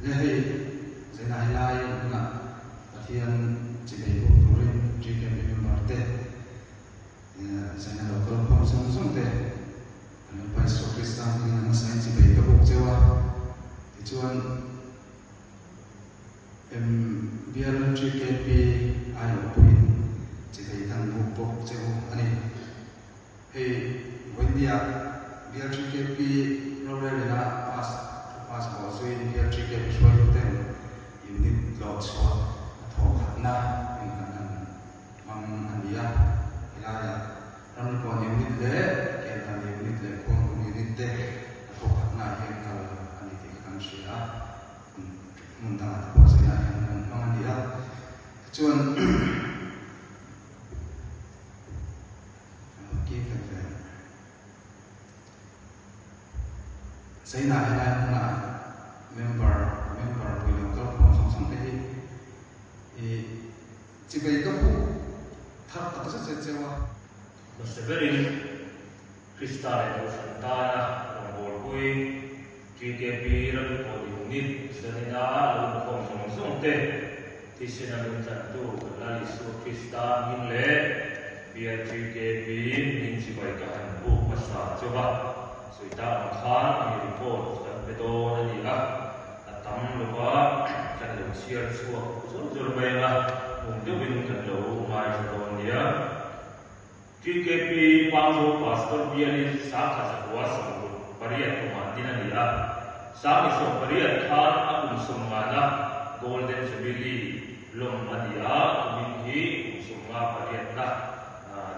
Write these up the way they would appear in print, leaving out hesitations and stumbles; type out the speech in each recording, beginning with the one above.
Le hei zaina helai hmunah Pathian chibei buk turin GKP member te zaina lo kal khawm zawng zawng te kan Lalpa Isua Krista hmingin a hmasain chibei ka buk cheu a. Tichuan bial GKP aiawh pawhin chibei kan buk bawk cheu a ni. Hei Vawinia bial GKP rorelina pass thu pass bawh zuiin bial GKP hruaituten unit tlawh chhuah a thawh khatna in kan han hmang a ni a. Helaiah Ramlikawn unit leh Keldan unit leh Khuangkung unit te a thawh khatna ah hian kal a ni tih kha kan hria a, hmun dangah te pawh zingah hian kan hmang a ni a. Tichuan. China helai hmuna member member pui lo kal khawm zawng zawng te hi i chibei ka hmuh thar tak zet zet cheu a. Hmasa berin Krista leh Kohhran tana rawngbawlpui GKP Ramripawn Unit zanina lo inkhawm zawng zawng te Thisen a min tlantu kan Lal Isua Krista hming leh bial GKP hming chibai ka han buk hmasa chauh a, sawi ta ang khan mi report kan pe dawn a ni a, a tam lova kan lo chhiar chhuak zawr zawr mai ang a, hmun deuhin kan lo ngaithla dawn nia. GKP Pangzo Pastor bialin sangkhat zakua 68 kumah din a ni a. 28 khan a kum sawmngana Golden Jubilee lawm a ni a, kumin hi kum sawmnga pariatna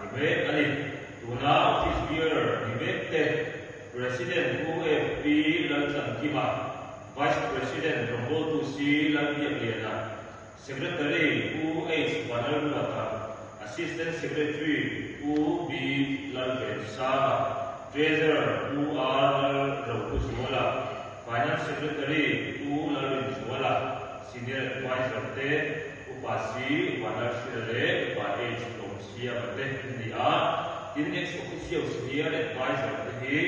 ni mek a ni. Tuna Office Bearer ni mek te, President Pu FP Laltlankima, Vice President Rawngbawltu C Lalbiakliana, Secretary Pu H Vanlalruata, Assistant Secretary Pu B Lalvensanga, Treasurer Pu R Lalrohluzuala, Finance Secretary Pu Lalrinzuala, Senior Adviser te Upa C Vanlalhrila leh Upa H Lawmsiama te an ni a, tin Ex Officio Senior Adviser te hi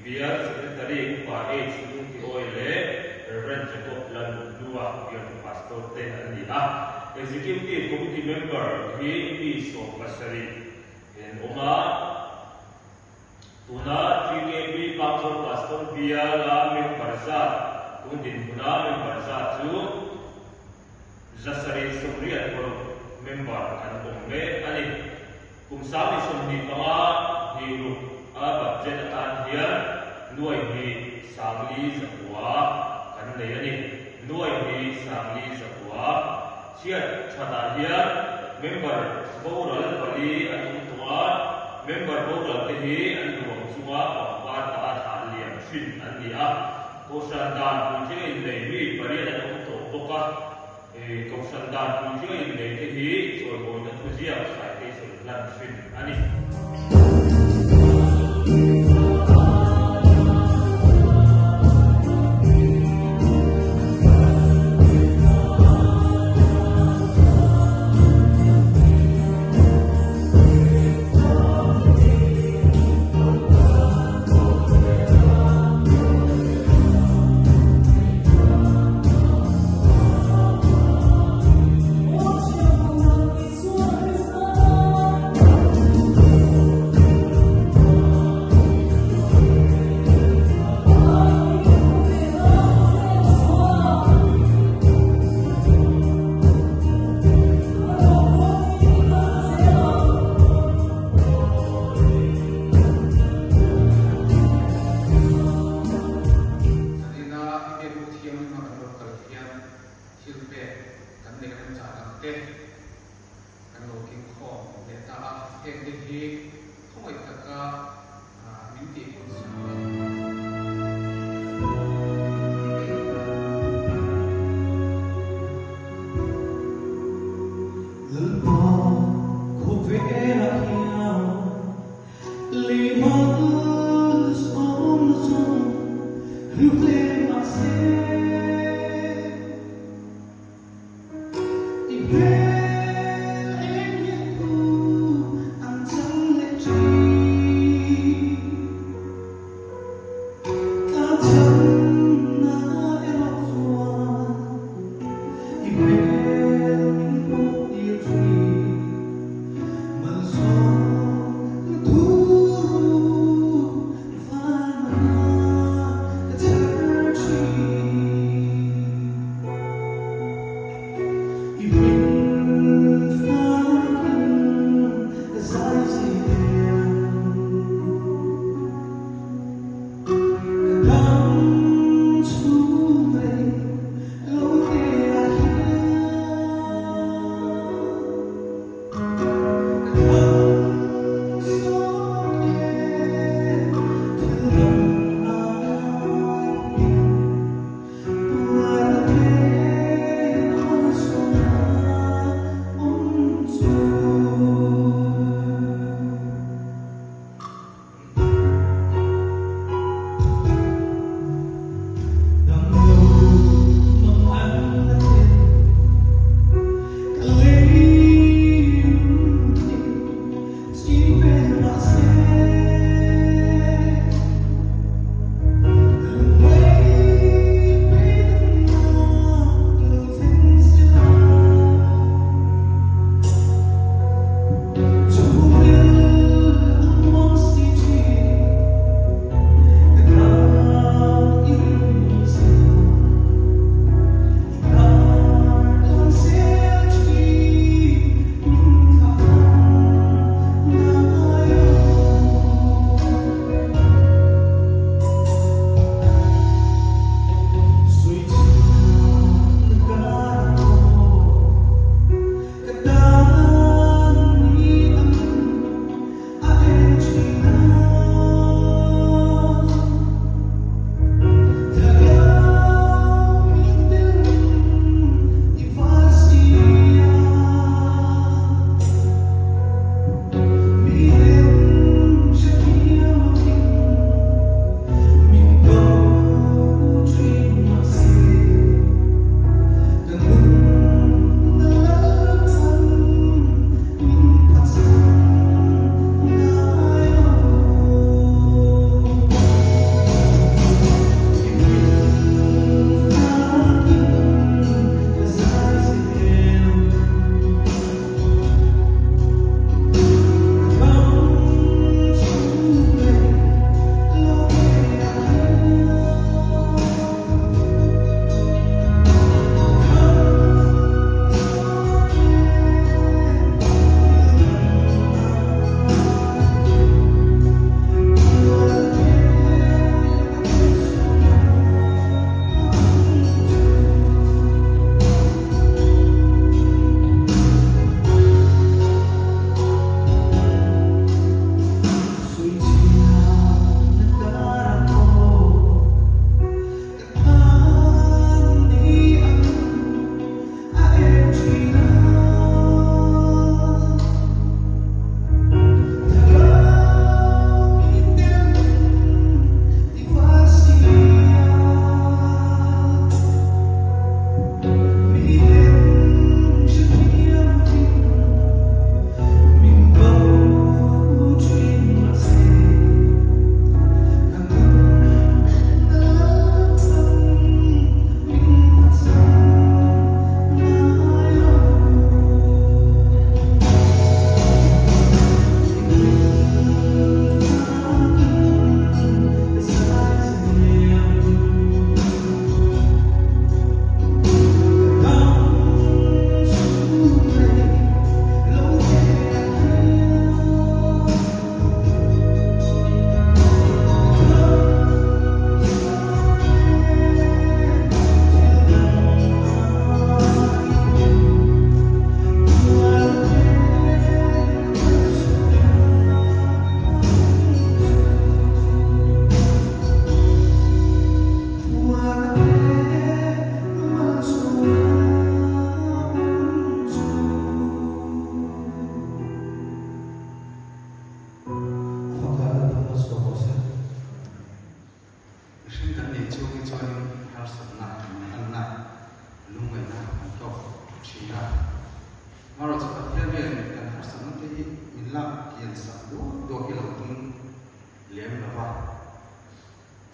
Bial Secretary Upa H Lungtiawi leh Rev. Jacob Lalnukhlua Bialtu Pastor te an ni a. Executive Committee Member hi mi 17 an awm a. Tuna TKP Pangzawr Pastor Biala member zat tun dinhmuna member zat chu 786 member kan awm mek a ni. Kum 2025 hnih ruk a budget atan hian nuai hnih sangli zakua kan nei a ni. Nuai hnih sangli zakua chhiat thatah hian member boral pali an awm tawh a, member boral te hi an ruang chunga pangpar dah a thlah liam thin an ni a. Kohhran dan puitling innei mi pariat an awm tawh bawk a. Kohhran dan puitling a innei te hi chawimawina thuziak citation hlan thin a ni.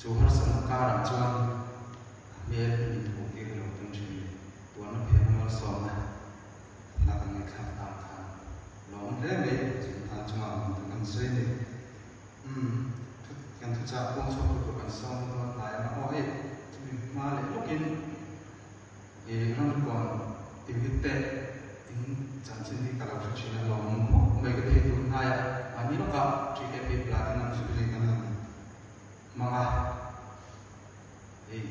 Chu harsatna karah chuan a hmel hi min hmuh tir lo tum thin ni. Tuarna phena malsawmna hla kan ngaihthlak tan khan lawm hle mai chu tan chungah lawm tur kan sawi a ni. Umm thu kan thuchah puang chhuak tu tur kan sawm dawn hnai ang a aw hei chumi hma leh lawkin i ramkawn unit te in chanchin hi ka lo hre thin a lawm khawp mai ka thei tur hnaiah mahni lawkah TKP Platinum Jubilee kan han hmang a hei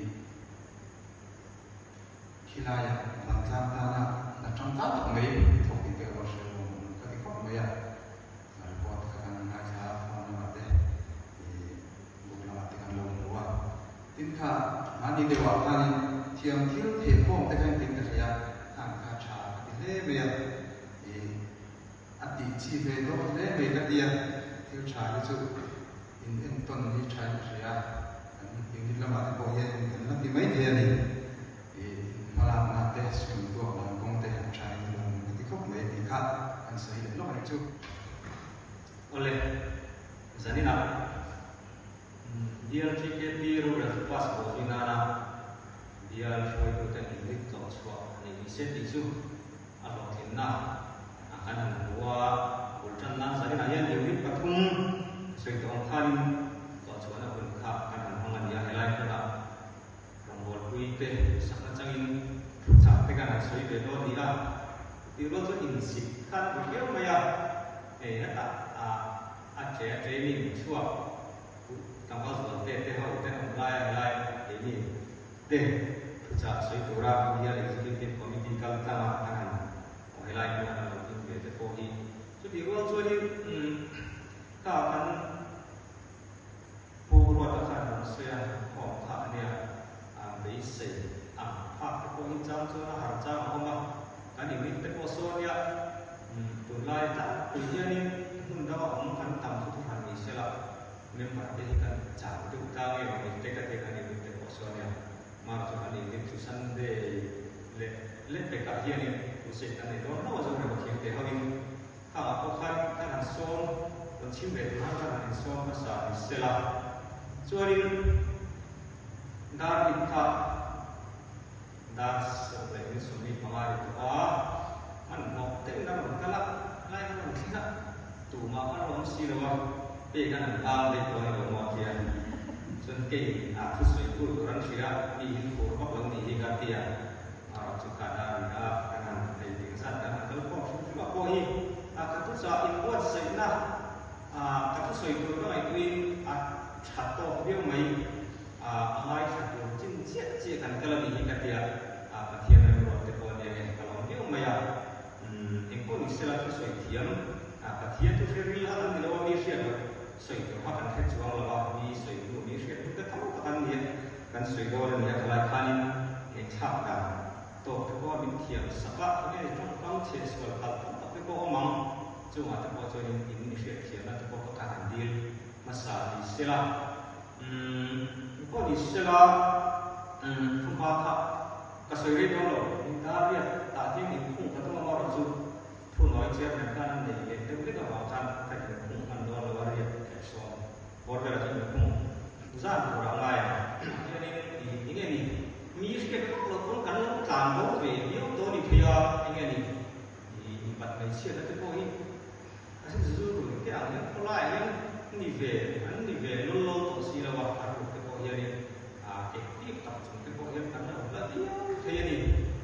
Khilaiah vantlang tana hna tangkai tak mai thawk tih te erawh hre lo ang ka ti khawp mai a, report kha kan ngaithla a, phone lamah te ih book lamah te kan lo hmu a. Tin kha mahni deuhah khanin thiam thil thei khawm te kha engtin ka hria khang kha tha ka ti hle mai a, ih a tih chi ve dawt hle mai ka ti a, thil tha hi chu in entawn hi tha in ka hria a, kan unit lamah te pawh hian kan la ti mai thei a ni. I hmalakna te, sum tuak dan kawng te a tha in lawm ka ti khawp mai tih kha kan sawi leh lawk a nih chu. Awle, zaninah DLTKP Rural Pass bawhzui nana bial hruaituten inrit tlawh chhuah a nei ni se tih chu a hlawhtlinna a kan han hmu a, bul tan nan zaninah hian unit pathum sawi tawh ang khanin tlawh chhuahna hun kha kan han hmang a ni a, helai hmunah Rawngbawlpui te sak atangin thuchah te kan han sawi ve dawn ni a, tih rual chuan insik khan a viau mai a, hei hetah a che a training chhuak tlangval zual te te ho ten awm lai a helai keini te thuchah sawi tura Bial Executive Committee kal tlanga kan han aw helai hmuna kan lo ding ve te pawh hi chutih rual chuanin kha kan Pu Ruata khan rawn sawi a, khawm kha a nia, a beisei ang phak te pawh hi chang chuan a har chang a awm a, kan unit te pawh saw nia, tunlai tlangpui hianin hmun danga awm kan tam chu thuhran ni sela, member te hi kan chau deuh tlang em ang te ka ti a, kan unit te pawh saw nia, mar chu kan unit chu Sunday leh leh pekah hianin crusade kan nei dawn hlauh a, Zoram a thiam te hauhin. Khangah pawh khan kan han sawm, rawn chhim ve tur khan kan han insawm hmasa ni sela. Chuanin dar hnih kha dar 7:45 ni tawh a, hmanhmawh deuhin a rawn kal a, helai kan rawn thleng a, tumah kan rawn awm si lo a, pek an han ang daih tawh a ni lo maw tia. Chuan kei a thusawi tur tur an hria, mi hi khur vak lo nih hi ka tia. A chu kha dar ni a, kan han thei ding zat kan han kal khawm hrim hrim a pawh hi a ka thuchah inbuatsaihna a ka thusawi tur ka ngaihtuahin a tha tawk viau mai a a ngaithla tur chin chiah chiah kan kal a nih hi ka tia a Pathian remruat te pawh a nia nge ka lawm viau mai a eng pawh ni sela thusawi thiam a Pathian thu hre ril a kan ni lo a mi hriat loh sawi tur kha kan hre chuang lo a mi sawi hnu mi hriat hnu te tho tak an ni a. Kan sawi dawn a nia, khalai khanin ngaihthlak dan tawk te pawh min thiam sak a, enge tawngkam chhe sual khalh tam tak te pawh awm ang, chungah te pawh chuanin in mi hriatthiamna te pawh ka khan han dil hmasa ni sela, umm pawh ni sela, umm thuhma kha ka sawi rei dawn lo, min dar riat tah hian inkhung ka tum amarawh chu thu nawi chairman khan an nei leh deuh hlek avang khan ka inkhung hman dawn lo a riat leh sawm. Bawr velah chuan inkhung zan tur a ngai ang. Hianin ih enge ni mi hriat vak loh pawn kan lo tlan bo ve viau tawh a ni thei a, enge ni ih mipat hmeichhiatna te pawh hi a sin zu rui te ang hian khawlaiah hian ni ve an ni ve lawl lawl tawh si lo a, a ruk te pawh hianin ah keh bik tak chung te pawh hian kan lo awm la viau thei a ni.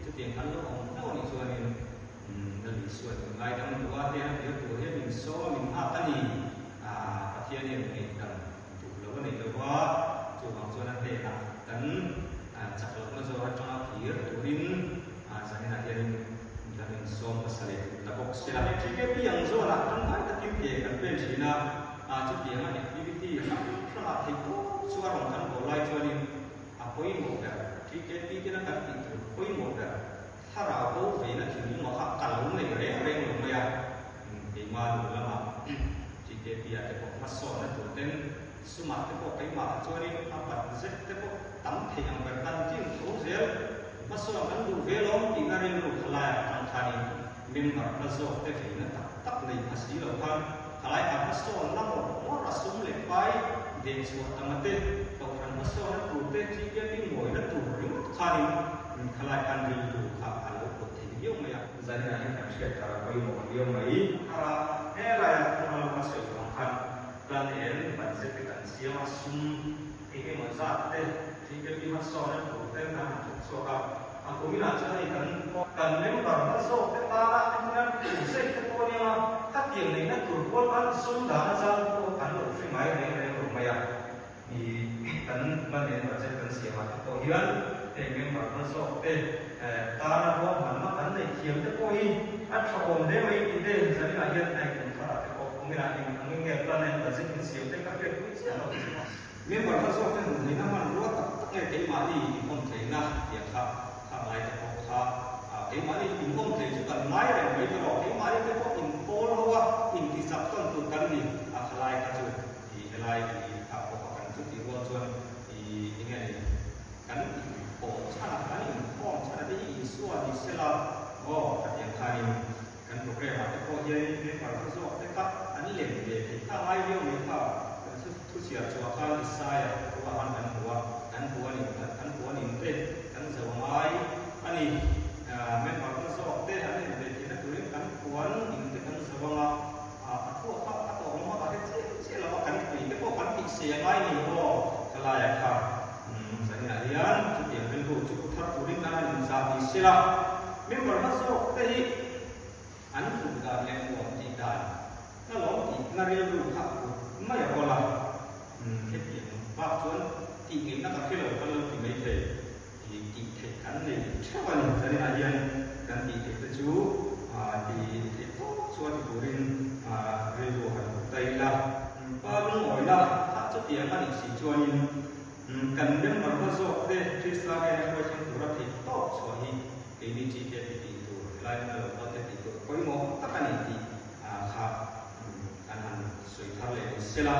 Chutiang kan lo awm hlauh a nih chuanin Lal Isua in ngaidam duh a, heng a kir tur hian min sawm a, min nghak a ni. Pathian hian ngaihdam duh lo a nei lo va, chuvang chuan a hnenah kan chak lohna zawr atanga kir turin zaninah hianin kan insawm hmasa leh ta bawk sia. TKP ang zawnah tangkai takin ke kan pen thin a, chutianga activity hrang hrangah theih tawp chu a rawn kan haw lai chuanin a pawimawh ber, TKP tena kan tih tur pawimawh ber, Thlarau bo veina thinlung a kha ka lo nei reng reng lo mai a, keimah nu lamah TKP ah te pawh hmasawnna tur ten sumah te pawh keimah ah chuanin a bat zet te pawh tam theih ang ber kan tin tho zel, hmasawn kan duh ve lawm tihna rilru khalai ah atang khanin member hla zawk te veina tak tak nei pha si lo khan khalai ah hmasawnna ngawr ngawr a sum leh pai deh chhuah tam a te, Kohhran hmasawnna tur te, TKP ngawihna tur ringawt khanin khalai khan rilru kha a lo pawt thei viau mai a. Zaninah hian kan hriat thar a pawimawh viau mai. Thar a, helaiah kawng lama sawi vang khan plan en budget te kan siam a, sum eng emaw zat te TKP hmasawnna tur te kan han thawk chhuak a, a kuminah chuan hei kan kan member hmazawk te tana hian crusade te pawh nia khatiang neihna tur pawl khan sum dahna zan pawh kan lo hre ngai reng reng lo mai a. I kan plan en budget kan siam ah te pawh hian heng member hmazawk te tana ruahmanna kan neih thiam te pawh hi a tha awm hle mai tih te zaninah hian heng kum thar ah te pawh kuminah eng ang nge plan en budget in siam te ka hriat pui chiah lo chu a. Member hmazawk te hmuh theihna hmanrua tak tak nge keimahni inawm theihna tih kha kha ngai te pawh kha keimahni inawm thei chu kan ngai reng mai te rawh keimahni te pawh inpawl ho a intichak tawn tur kan ni a khalai kha chu. I helai i thah pawh a kan chutih rual chuan i enge ni kan inpawh chhan a, kan inkhawm chhan a te hi Isua ni sela aw khatiang khanin kan program ah te pawh hianin member kha zawk te kha an lem ve theih kha ngai viau mai kha kan thu chhiar chhuah khan Isaia thu ah khan kan hmu a, kan puan in kan puan in te kan zo ngai a ni. Member kha zawk te an lem ve theihna turin kan puan in te kan zo anga. A thuah kha a tawp lawm a, ka hre chiah chiah lo a, kan tui te pawh kan tih se a ngai ni aw ka laiah kha zaninah hian chutiang rilru chu pu thar turin kan han inzah ni sela, member hma zawk te hi an hmuh dan leh nuam tih dan na lawm tih na rilru kha a put mai a awl a, hetiang bak chuan tih ngeihna ka hre lo kan lo ti mai thei. I tih theih kan nei theuh a ni. Zaninah hian kan tih theih te chu ti theih tawk chuan ti turin rilru han put ta ila. Pa lungawina kha chutiang a nih si chuanin kan member hma zawk te Krista hnena hruai thleng tura theih tawk chhuah hi keini TKP tih tur, helai hmuna lo kal te tih tur pawimawh tak a ni tih kha kan han sawi thar leh ni sela.